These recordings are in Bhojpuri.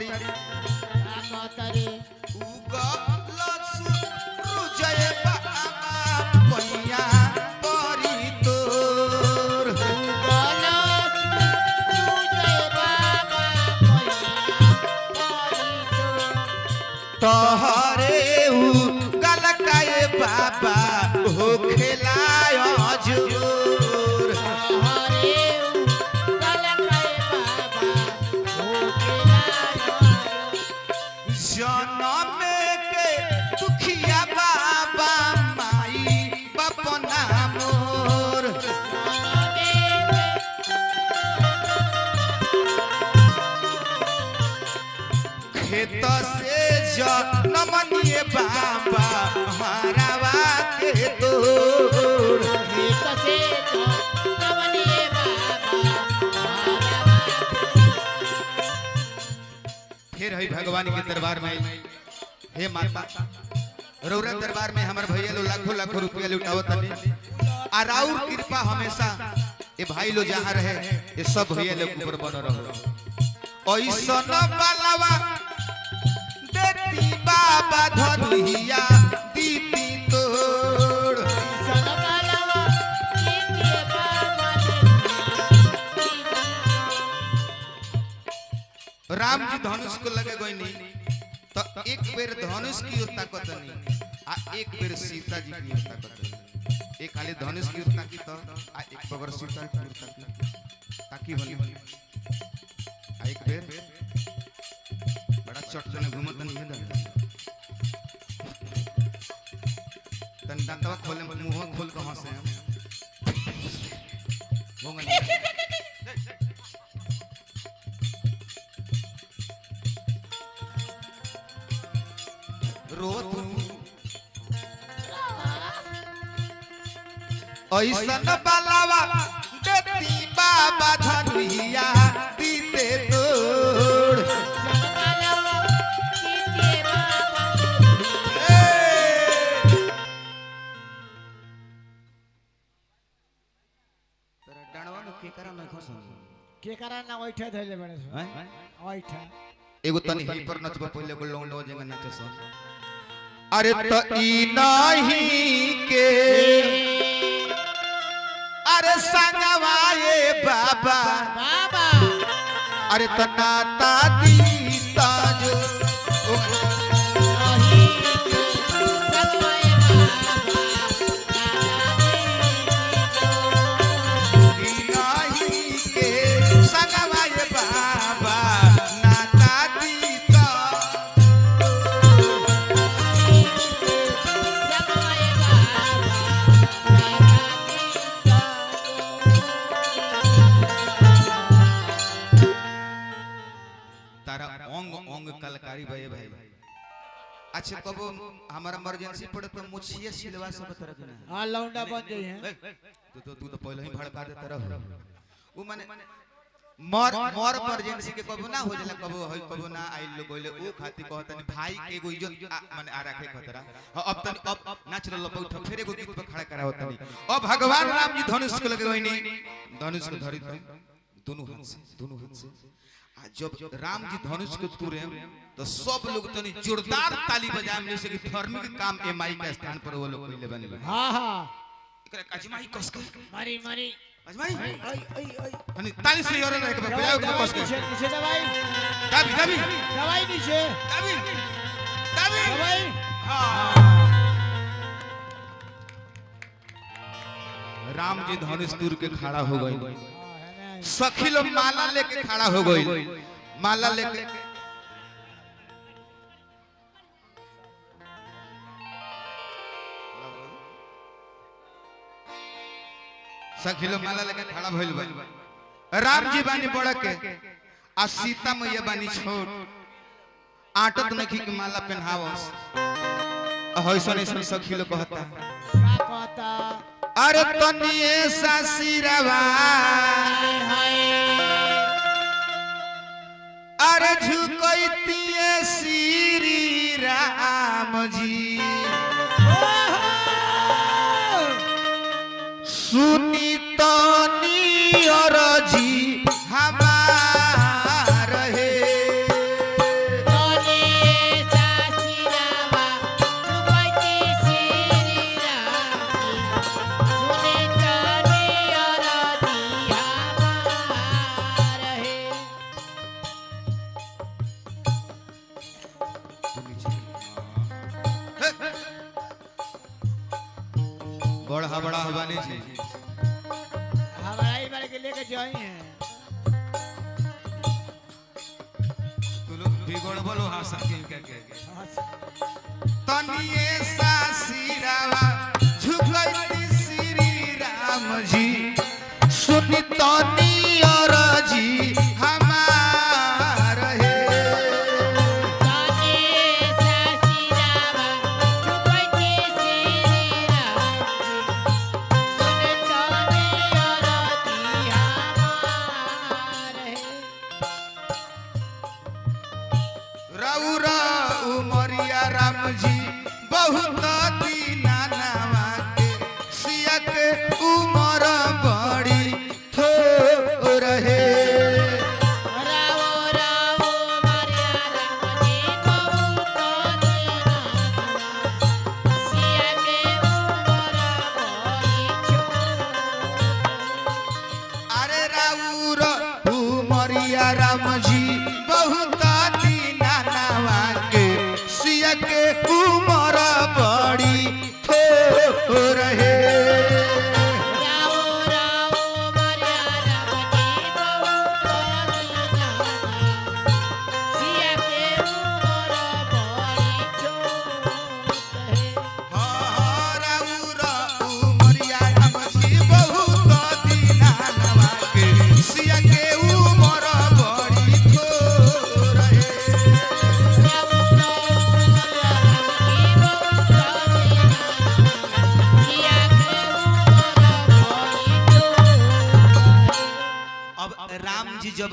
कहतरी? का कहतरी? उगल सूरजय बाबा पैया परी तोर। उगल सूरज बाबा पैया परी तोर। तोहरे उगल काए बाबा हो खेलाय जोर। हरे उगल काए बाबा हो खेलाय। जनम के दुखिया बाबा माई बपना मोर। खेत से जनमनिए बाबा हरावा के तोर। फिर है भगवान के दरबार में, हे माता, रौरा दरबार में हमर भैया लो लाखों लाखों रुपया लुटावत तनी आ राउर कृपा हमेशा ए भाई लो जहाँ रहे ये सब भैया लोग ऊपर बन रहो। ऐसन बालावा देती बाबा धनुहिया दीती तोड़। राम जी धनुष को लगे गईनी तो एक बेर धनुष की ओर ताकत नहीं आ एक बेर सीता जी की ओर ताकत नहीं। एक खाली धनुष की ओर ताकी तो आ एक बगर सीता की ओर ताकी ताकी होनी आ एक बेर बड़ा चट जने घूमत नहीं है तन दांतवा खोले मुंह खोल के हंसे होंगे। रो तू ऐसन बलावा देती बाबा धनुहिया दीते तोड़। तोरा डांडवा में केकरा नहीं खसन? केकरा ना ओइठा धइले बड़े सो। हैं? ओइठा। एगो तनी ही पर नचब पहिले, एगो लौंडो जेंगा नाचे सन। अरे त ई नाही के अरे संगवाए बाबा। बाबा। अरे त नाता दीता जो ई नाही के संगवाए बाबा नाता दीता। तारा अंग अंग कलकारी भाई भाई। अच्छा, कबो हमारा इमरजेंसी पड़े तो मुछिया सिलवा सब तरह के ना। हां, लौंडा बन जाई है। तू तो पहले ही भड़का देता रहो। उ माने मर मर इमरजेंसी के कबो ना हो जाला, कबो होई कबो ना आइल लोग गइले उ खाती कहतनी भाई के एगो इज्जत माने आ रखे खतरा। हाँ, अब तनी अब नाच रहल बैठ फिर एगो गीत पर खड़ा करावत तनी। अब भगवान राम जी धनुष के लगे गइनी, धनुष के धरी तो दोनों हाथ से, दोनों हाथ से। आ जब राम जी धनुष के तुरे तो सब लोग तनी जोरदार ताली बजाए, जैसे कि धार्मिक काम एम आई के स्थान पर वो लोग कइले बने। हां हां। एकरा अजमाई कस के। मारी मारी। अजमाई। ओई ओई ओई। तनी ताली से और रहे के बजाओ के दवाई कस के। नीचे नीचे दवाई। दाबी दाबी। दवाई नीचे। दाबी दाबी। दवाई। राम जी धनुष दूर के खड़ा हो गए। हां है ना। सखी लोग माला लेके खड़ा हो गई, माला लेके। सखी लोग माला लेके खड़ा भइल बा। राम जी बानी बड़ के आ सीता मैया बानी छोट। आटत नखी के माला पहनावस। हईसन ऐसन सखी लोग कहता। का कहता? अरे तनिए सा सिरवा हाय हाय। अरे झुकैतिए श्री राम जी। सुनी तनी अरजी हमार हे। बड़ा बड़ा हवानी जी। हमारा ही बार के लेके जाई हैं। तू लोग बिगड़ बोलो हां सब के के। हाँ, तनिए सा सिरावा झुकैती श्री राम जी, सुनी तनी और जी हमार हे। ताने सासिरावा चुपैते श्री राम जी, सुन ताने अरती हमार हे। रउरा उमरिया राम जी बहुत दीना नामा के, सिया के उमर बड़ी थो रहे। रावो रावो मरिया राम जी बहुत दीना, सिया के उमर बड़ी छोट। अरे राउर उमरिया राम जी बहुत दीना नामा के, सिया के उमर बड़ी थो रहे। रावो रावो मरिया राम जी बहुत दीना, सिया के उमर बड़ी छोट है। राउर उमरिया राम जी बहुत दीना नामा के, सिया के उमर बड़ी थो रहे। रावो रावो मरिया राम जी बहुत दीना, सिया के उमर बड़ी छोट है। अब राम जी जब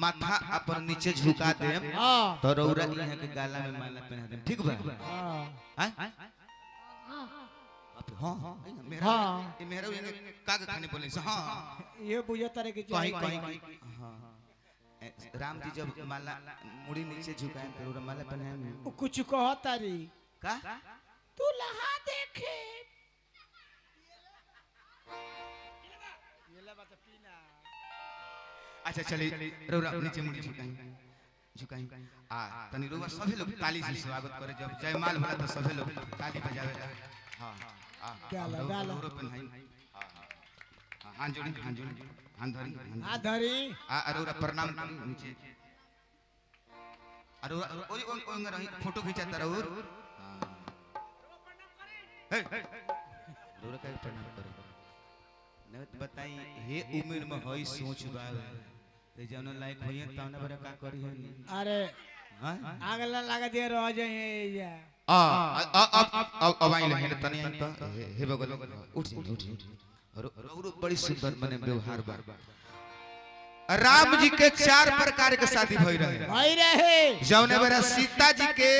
माथा अपन नीचे झुका देम हाँ, तो रौरा यहाँ के गाला में माला पहना देम, ठीक बा? हाँ, हैं? हाँ हाँ, मेरा हाँ। ये मेरा यहाँ के का के खाने बोले से हाँ। ये बुझे तारे के कहीं जाई। कहीं हाँ। ए, राम जी जब माला मुड़ी नीचे झुकाए तो रौरा माला पहनाए। उ कुछ कह तारी का तू लहा देखे अच्छा चले रौरा नीचे मुड़ी झुकाई झुकाई आ तनी रौरा सभी लोग ताली से स्वागत करे। जब जयमाल होला तो सभी लोग ताली बजावे। हां आ डाला, डाला। रौरा पहनाई। हां हां जोड़ी हां जोड़ी हां धरी हाँ धरी। आ रौरा प्रणाम करी नीचे। अरे ओए ओए ओए रही फोटो खींचता रौर। हे रौरा का प्रणाम करो न बताई हे उम्र में होई सोच बा ते जौन लायक होई तौन बरे का करी है। अरे हां अगला लगा दिया रह जाए ये। आ अब अब अब आई लहे तनी आई त हे बगल उठ उठ और और बड़ी सुंदर मने व्यवहार बा। राम जी के चार प्रकार के शादी भई रहे। भाई रहे। जौने बेरा सीता जी के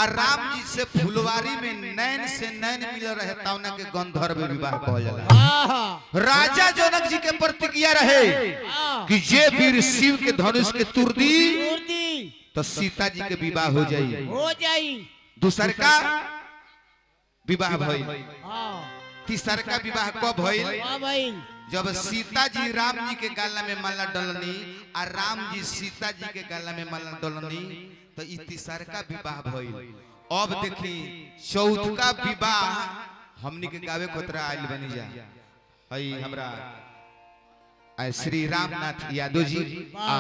और राम जी से फुलवारी में नैन से नैन मिल रहे तौना के गंधर्व विवाह कहल जाला। हाँ हाँ राजा जनक जी के प्रतिज्ञा रहे हाँ। कि जे वीर शिव के धनुष के तुर दी मूर्ति तो सीता जी के विवाह हो जाई। हो जाई। दूसर का विवाह भइल। हाँ। तीसर का विवाह कब भइल? हाँ भाई। जब सीता जी राम जी के गाला में माला डलनी और राम जी सीता जी के गाला में माला डलनी तो ई तीसरका विवाह भइल। अब देखी चौथका विवाह हमनी के गावे खोतरा आइल बनी जा हई हमरा आ श्री रामनाथ यादव जी आ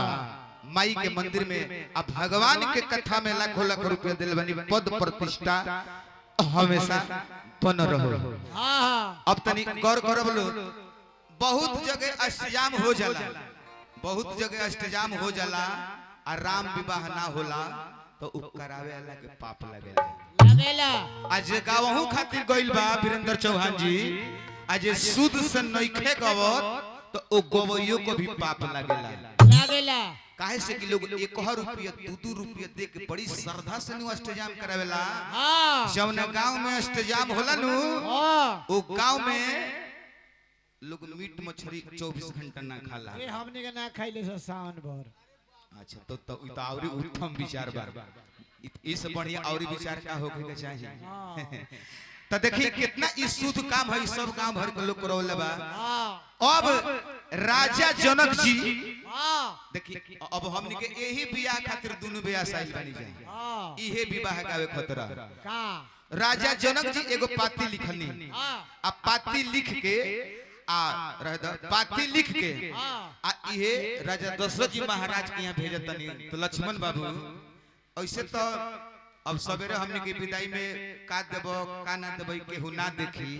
माई के मंदिर में आ भगवान के कथा में लाखों लाख रुपया दिल बनी, पद प्रतिष्ठा हमेशा बन रहो। हाँ हाँ। अब तनी गौर करब लो, बहुत जगह अष्टजाम हो जाला, बहुत जगह अष्टजाम हो जाला आ राम विवाह ना होला तो उ करावे वाला के पाप लगेला। लगेला। आज गावहू खातिर गइल बा वीरेंद्र चौहान जी, आज शुद्ध से नइखे गवत तो ओ गवैयो को भी पाप लगेला। लगेला। काहे से कि लोग 1 रुपया 2-2 रुपया दे के बड़ी श्रद्धा से नु अष्टजाम करावेला। हाँ जौन गांव में अष्टजाम होला नु हाँ। ओ गांव में लोग मीट मछली 24 घंटा ना खाला। ये हमने के ना खाइले से सावन भर। अच्छा तो तो इ तो औरी उत्तम विचार बा, इस बढ़िया औरी विचार का होके के चाहिए। हाँ तो देखिए कितना ई शुद्ध काम है, सब गांव भर के लोग करौले बा। हाँ अब राजा जनक जी हाँ देखिए अब हमनी के यही बियाह खातिर दुनु बियाह साइल बनी जाए, हाँ इहे विवाह गावे खतरा। का राजा जनक जी एगो पाती लिखनी। हाँ। आ पाती लिख के आ रह द पाती लिख के आ इहे राजा दशरथ जी महाराज के यहाँ भेजतनी। तो लक्ष्मण बाबू ऐसे तो अब सवेरे हमने के विदाई में का देबो का ना देबो केहू ना देखी,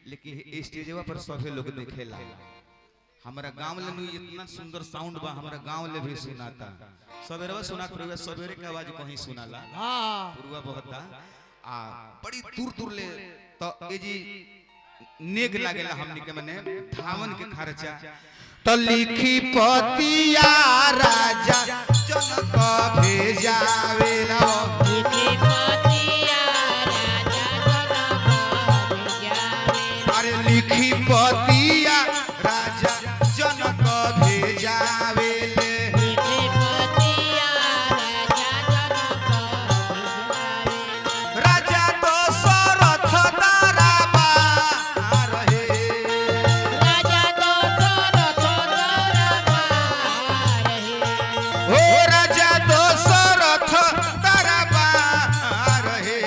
लेकिन स्टेजवा पर सभे लोग देखेला। हमारा गांव ले इतना सुंदर साउंड बा, हमारा गांव ले भी सुनाता। सवेरे सुनात रहुआ, सवेरे के आवाज कहीं सुनाला। हाँ। पुरुआ बहुता आ बड़ी दूर दूर ले तो ए जी नेग लागेला हमनी के मने धावन के खर्चा। तो लिखी पतिया राजा जनक भेजावेला। लिखी पतिया राजा जनक भेजावेला। अरे लिखी पतिया राजा जनक भेजावेले। लिखी पतिया राजा जनक भेजावेला। राजा दशरथ ताराबा रहे। राजा दशरथ दरबार रहे। हो राजा दशरथ ताराबा रहे।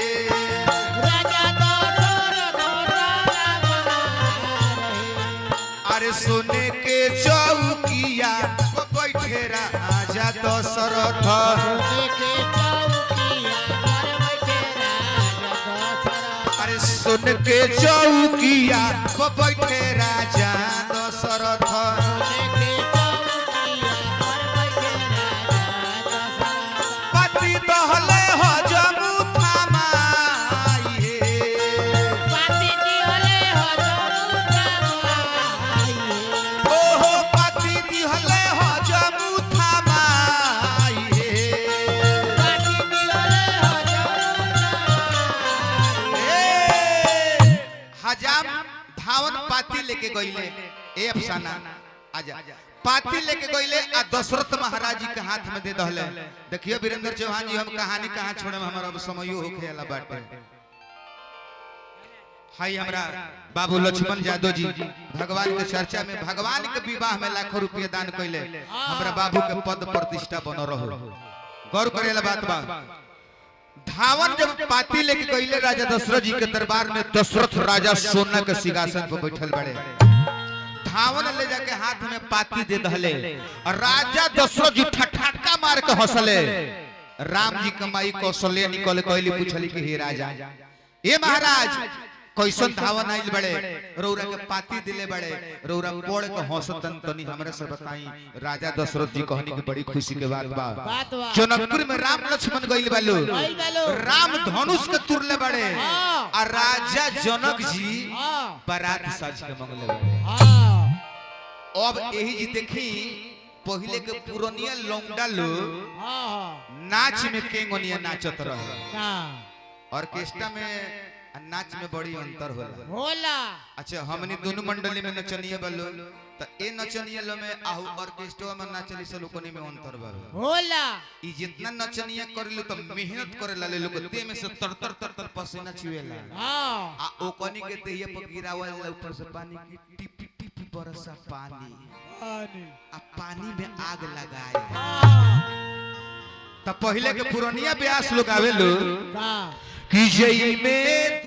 राजा दशरथ दरबार रहे। अरे सोने के चौकिया पर बैठे राजा दशरथ। सोने के चौकिया पर बैठे राजा दशरथ। अरे सोने के चौकिया पर बैठे राजा दशरथ। सोने के चौकिया पर बैठे राजा दशरथ। पति दहले हो जमू थामाई हे। पाती दिहले हो जमू थामाई हे। ओहो पति दिहले हो जमू थामाई हे। पाती दिहले हो जमू थामाई हे। ए, हजाम धावन पाती लेके गईले। ए अफसाना आजा पाती लेके गईले आ दशरथ महाराज जी के हाथ में दे दहले। देखियो वीरेंद्र चौहान जी, हम कहानी कहाँ छोड़े, हमारा अब समयो होखे वाला बाटे। हाय हमरा बाबू लक्ष्मण यादव जी भगवान के चर्चा में भगवान के विवाह में लाखों रुपया दान कैले। हमरा बाबू के पद प्रतिष्ठा बनो रहो। गौर करेला बात बा। धावन जब पाती लेके गईले राजा दशरथ जी के दरबार में, दशरथ राजा सोना के सिंहासन पर बैठल बड़े। धावन ले जाके हाथ में पाती दे दहले और राजा दशरथ जी ठठाका मार के हंसले। राम जी के माई कौशल्या निकल कहली पूछली कि हे राजा, ए महाराज, कैसन धावन आइल बड़े, रौरा के पाती दिले बड़े, रौरा पड़ के हंसतन, तनी हमरा से बताई। राजा दशरथ जी कहनी कि बड़ी खुशी के बात बा। बात बा। जनकपुर में राम लक्ष्मण गइल बालू, गइल बालू। राम धनुष के तुरले बड़े हाँ। आ राजा जनक जी हाँ। बारात साज के मंगले बड़े। हाँ। अब यही जी देखी पहले के पुरनिया लौंडा लोग हाँ। नाच में केंगोनिया नाचत रहे। ना। ऑर्केस्ट्रा में आ नाच में बड़ी अंतर होला। होला। अच्छा हमनी दोनों मंडली में नचनिया बालो त ए नचनिया लो में आहू ऑर्केस्ट्रा में नाचली से लोकनी में अंतर बा। होला। ई जितना नचनिया करेलो त मेहनत करे ला लोग देह में से तर तर तर तर पसीना चुएला। हाँ। आ ओकनी के देहिया पर गिरावल जाला ऊपर से पानी की टिप टिप बरसा पानी पानी। आ पानी में आग लगाए। हाँ। त पहले के पुरनिया ब्यास लोग आवेलो का। कि जई में